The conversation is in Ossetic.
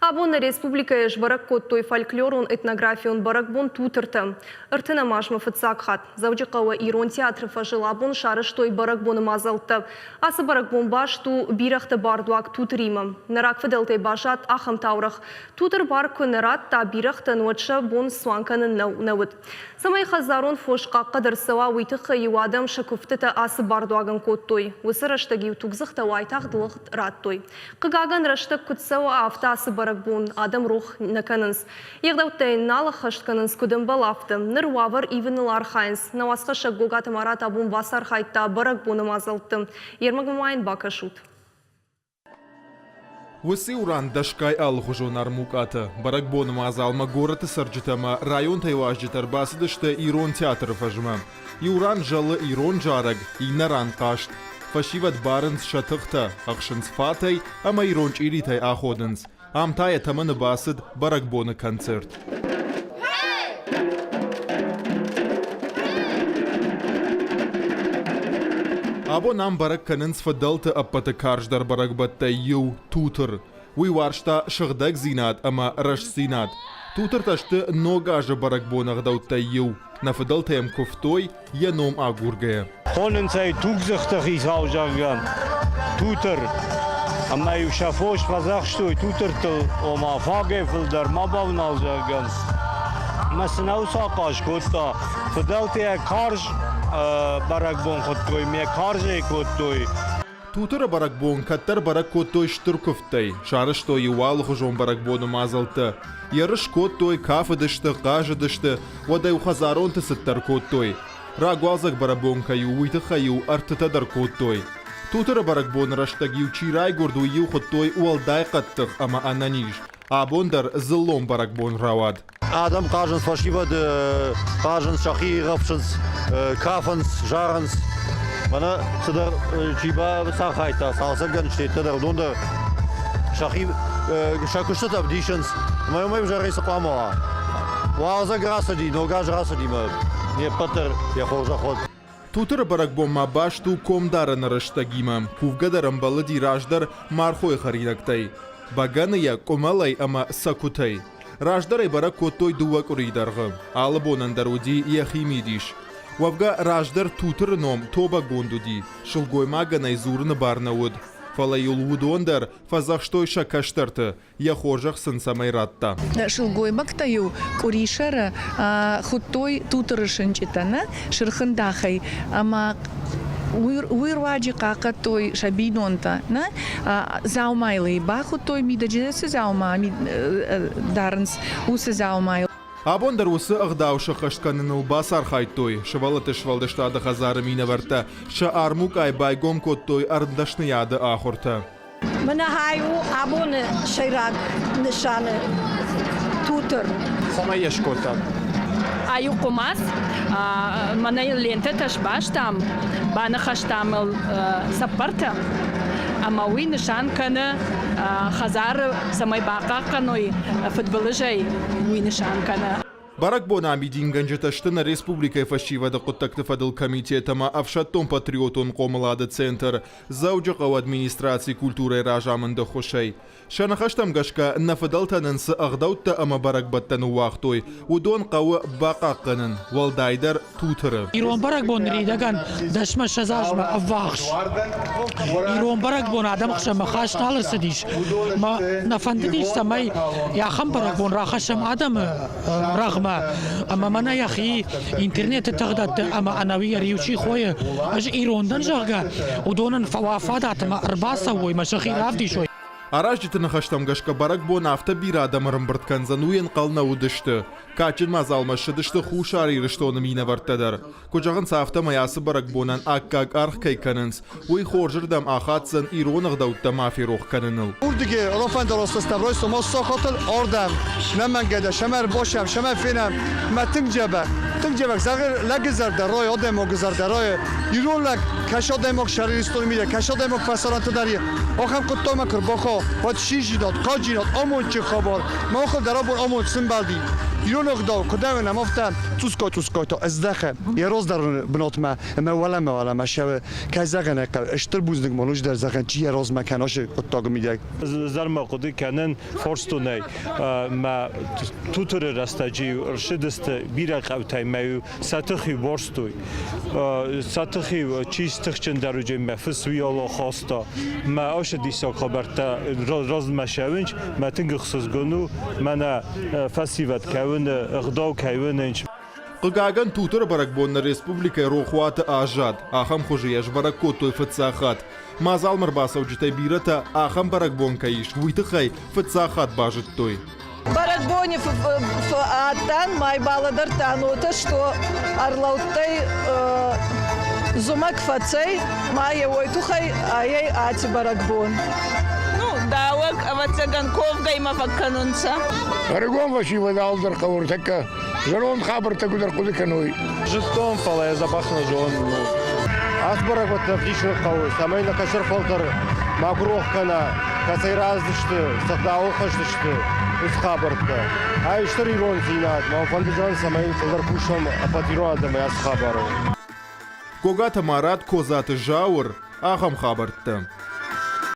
Абон нӕ республикӕйы сбӕрӕг кодтой фольклорон-этнографион бӕрӕгбон Тутыртӕ. Ӕртынӕм азмӕ фыццаг хатт Дзӕуджыхъӕуы Ирон театры фӕзыл абон сарӕзтой бӕрӕгбоны мадзӕлттӕ. Ацы бӕрӕгбон баст у бирӕгъты бардуаг Тутыримӕ. Нӕ рагфыдӕлтӕй баззад ахӕм таурӕгъ. Тутыр бар куы нӕ радта бирӕгътӕн, уӕд сӕ бон цуан кӕнын нӕ уыд. Цӕмӕй хӕдзарон фос хъахъхъӕд ӕрцӕуа, уый тыххӕй-иу адӕм сӕ куывдтытӕ ацы бардуагӕн кодтой. Уыцы рӕстӕг-иу тугдзыхтӕ уайтагъд лыгъд радтой. Хъыгагӕн, рӕстӕг куыд цӕуы, афтӕ ацы бӕрӕгбон адӕм рох нӕ кӕнынц. Йе гъдӕуттӕ йын нал ӕххӕст кӕнынц, куыд ӕмбӕлы, афтӕ. Ныр уавӕр ивыныл архайынц. Нӕ уацхӕссӕг Гогаты Марат абон бацархайдта бӕрӕгбоны мадзӕлтты. Йе рмӕгмӕ ма йын бакӕсут. Уыцы-иу ран дӕсгай алыхуызон армукъатӕ. Бӕрӕгбоны мадзалмӕ горӕты цӕрджытӕ ӕмӕ районтӕй уазджытӕ ӕрбацыдысты Ирон театры фӕзмӕ. Иу ран зӕлы ирон зарӕг, иннӕ ран хъазт. Фӕсивӕд барынц сӕ тыхтӕ, ӕхсынц фатӕй ӕмӕ ирон чъиритӕй аходынц. Ам та йӕ тӕмӕны бацыд бӕрӕгбоны концерт. Абон ам бӕрӕг кӕнынц фыдӕлты ӕппӕты карздӕр бӕрӕгбӕттӕй иу – Тутыр. Уый уарзта сыгъдӕгдзинад ӕмӕ рӕстдзинад. Тутыртӕ сты Ног азы бӕрӕгбоны ӕгъдӕуттӕй иу. Нӕ фыдӕлтӕ йӕм куывтой йӕ ном агургӕйӕ. Хонынц ӕй тугдзыхты хицау, зӕгъгӕ, Тутыр. Ӕмӕ-иу сӕ фос фӕдзӕхстой тутыртыл, ома фагӕй фылдӕр ма бавнал, зӕгъгӕ. Ӕмӕ сын уыцы ахъаз кодта. Фыдӕлтӕ йӕ карз бӕрӕгбон хуыдтой, мӕ карзӕй кодтой. Тутыры бӕрӕгбон кӕддӕр бӕрӕг кодтой стыр куывдтӕй, сарӕзтой-иу алыхуызон бӕрӕгбоны мадзӕлттӕ. Ерыс кодтой, кафыдысты, хъазыдысты, уӕдӕ-иу хӕдзаронты цыд дӕр кодтой. Рагуалдзӕг бӕрӕгбон кӕй у, уый тыххӕй-иу ӕртытӕ дӕр кодтой. Тутыры бӕрӕгбоны рӕстӕг-иу чи райгуырд, уый-иу хуыдтой уӕлдай хъӕддых ӕмӕ ӕнӕниз. Абон дӕр дзыллон бӕрӕгбон рауад. Адӕм хъазынц, фӕсивӕд хъазынц, сӕхи ирхӕфсынц, кафынц, зарынц. Мӕнӕ цыдӕр чи бацархайдта, цалцӕггӕнджытӕ дӕр, уыдон дӕр сӕхи сӕ куыстытӕ ӕвдисынц. Ӕмӕ уымӕй ӕвзӕрӕй цы хъуамӕ уа? Уалдзӕг рацыди, ног аз рацыди мӕ не ппӕт дӕр йӕ хорзӕх уӕд. Тутыры бӕрӕгбон ма баст у комдарӕны рӕстӕгимӕ. Кувгӕ дӕр ӕмбӕлыди раздӕр мархойы хӕринӕгтӕй, бӕгӕныйӕ, къуымӕлӕй ӕмӕ цӕкуытӕй. Раздӕр ӕй бӕрӕг кодтой дыууӕ къуырийы дӕргъы. Алы бонӕн дӕр уыди йӕхи мидис. Уӕвгӕ, раздӕр Тутыры ном тобӕгонд уыди, сылгоймагӕн ӕй дзурыны бар нӕ уыд. Фӕлӕ-иу уыдон дӕр фӕдзӕхстой сӕ кӕстӕрты, йӕ хорзӕх сын цӕмӕй радта. Сылгоймӕгтӕ-иу къуырисӕры хуыдтой тутыры сынчъытӕ, нӕ сырхындахӕй ӕмӕ уый руаджы хъахъхъӕдтой сӕ бинонтӕ, нӕ дзаумайыл ӕй бахуыдтой, мидӕджы цы дзаума дарынц, уыцы дзаумайыл. Абон дӕр уыцы ӕгъдау сӕххӕст кӕныныл бацархайдтой. Сывӕллӕтты сфӕлдыстады хӕдзары минӕвӕрттӕ сӕ армукъайы байгом кодтой ӕрмдӕсныйады ахуыртӕ. Мӕнӕ у абоны сӕйраг нысаны тутыр. Цӕмӕй йӕ скодтат? Ай у хъуымац, мӕнӕ йыл лентӕтӕ сбастам, баныхӕстам ыл цӕппӕртӕ, ӕмӕ уый нысан кӕны хӕдзары, цӕмӕй бахъахъхъӕной фыдбылызӕй, уый нысан кӕны. Бӕрӕгбоны амидингӕнджытӕ сты нӕ республикӕйы фӕсивӕды хъуыддӕгты фӕдыл комитет ӕмӕ ӕфсӕддон-патриотон хъомылады центр Дзӕуджыхъӕуы администрацийы культурӕйы разамынды ӕххуысӕй. Сӕ ныхӕстӕм гӕсгӕ, нӕ фыдӕлтӕ нын цы ӕгъдӕуттӕ ӕмӕ бӕрӕгбӕттӕ ныууагътой, уыдон хъӕуы бахъахъхъӕнын, уӕлдайдӕр Тутыры. Ирон бӕрӕгбон ныридӕгӕн дӕсмӕ ссӕдз азмӕ ӕввахс. Ирон бӕрӕгбон адӕмы хсӕнмӕ хаст нал ӕрцыдис. Мӕ нӕ фӕндыдис, цӕмӕй ахӕм бӕрӕгбон рахӕссӕм адӕмы рӕгъмӕ ӕмӕ мӕнӕ йӕхи интернеты тыгъдӕтты ӕмӕ ӕнӕуи йӕ риу чи хойы, ӕз ирон дӕн, зӕгъгӕ, уыдонӕн фӕуа фадат ӕмӕ ӕрбацӕуой мӕ сӕхи равдисой. Аразджыты ныхӕстӕм гӕсгӕ бӕрӕгбон афтӕ бирӕ адӕм ӕрӕмбырд кӕндзӕн, уый ӕнхъӕл нӕ уыдысты. Кадджын мадзалмӕ ссыдысты Хуссар Ирыстоны минӕвӕрттӕ дӕр. Куыд зӕгъынц, афтӕмӕй ацы бӕрӕгбонӕн аккаг аргъ кӕй кӕнынц, уый хорзырдӕм ахаддзӕн ирон ӕгъдӕуттӕ ма ферох кӕныныл. Урдыги Рофӕндӕростӕ Моссохотыл ордӕм нӕмӕнгӕдӕ шӕмӕр бошӕм, шӕмӕ фенӕм мӕ тынг дзӕбӕх, тынг дзӕбӕх зӕгъы лӕгы зӕрдӕ ройы, адӕймаджы зӕрдӕ ройы. Ирон лӕг кӕс адӕймаг Иристоны мидӕг, кӕс адӕймаг фӕсарӕнты дӕр ахӕм хъуыддагмӕ куы рбаха, уӕд сизинад, каджинад, амондджын хабар. Махыл дӕр абон амонд сымбӕлди. Ирон ӕгъдау куыд ӕвӕрӕм, афтӕ цъусгай-цъусгай та ыздӕхы йӕ раздӕры бынатмӕ ӕмӕ уӕлӕмӕ-уӕлӕмӕ ссӕуы. Кӕй зӕгъын ӕй хъӕуы, стыр бузныг ма ноджыдӕр зӕгъын, чи йӕ размӕ кӕны ацы хъуыддагы мидӕг. Зӕрмӕ хъуыды кӕнын форстонӕй мӕ тутыры рӕстӕджы ӕрцыдысты бирӕ хъӕутӕй мӕ-иу сӕ тых-иу борстой. Сӕ тых-иу чи стыхджындӕр уыди, мӕ фыс уый хаста. Мӕ ацы диссаг хабӕрттӕ размӕ цӕуынц, мӕ тынг ӕхсызгон у, мӕнӕ фӕсивӕд кӕуыны, ӕгъдау кӕй уынынц. Хъыгагӕн, Тутыры бӕрӕгбон нӕ республикӕйы рохуаты аззад. Ахӕм хуызы йӕ сбӕрӕг кодтой фыццаг хатт. Мадзалмӕ ӕрбацӕуджытӕй бирӕтӕ ахӕм бӕрӕгбон кӕй ис, уый тыххӕй фыццаг хатт базыдтой. Бӕрӕгбони адтан, май балӕдӕрдтан уотӕ, что ӕрлӕудтӕй зумӕг фӕцӕй, ма е уой туххӕй ӕй аци бӕрӕгбон. Ну, дауӕг, ӕвӕццӕгӕн, ковгӕ имӕ фӕккӕнунцӕ. Ӕрыгон фӕсивӕд алдӕр хъӕуы ӕртӕккӕ зӕронд хабӕрттӕ куыд ӕрхъуыды кӕной. Зыдтон, фӕлӕ йӕ дзӕбӕх нӕ зонын. Ацы бӕрӕгбӕттӕ ӕвдисын хъӕуы, цӕмӕй нӕ кӕстӕр фӕлтӕр макуы рох кӕна, кӕцӕй рӕздзысты, цы ӕгъдауыл хӕсдзысты, уыцы хабӕрттӕ. Ай стыр ирондзинад, мӕн фӕнды зӕгъын, цӕмӕй фылдӕр кусӕм ӕппӕт ирон адӕмӕй ацы хабарыл. Гогаты Марат, Козаты Зауыр, ахӕм хабӕрттӕ.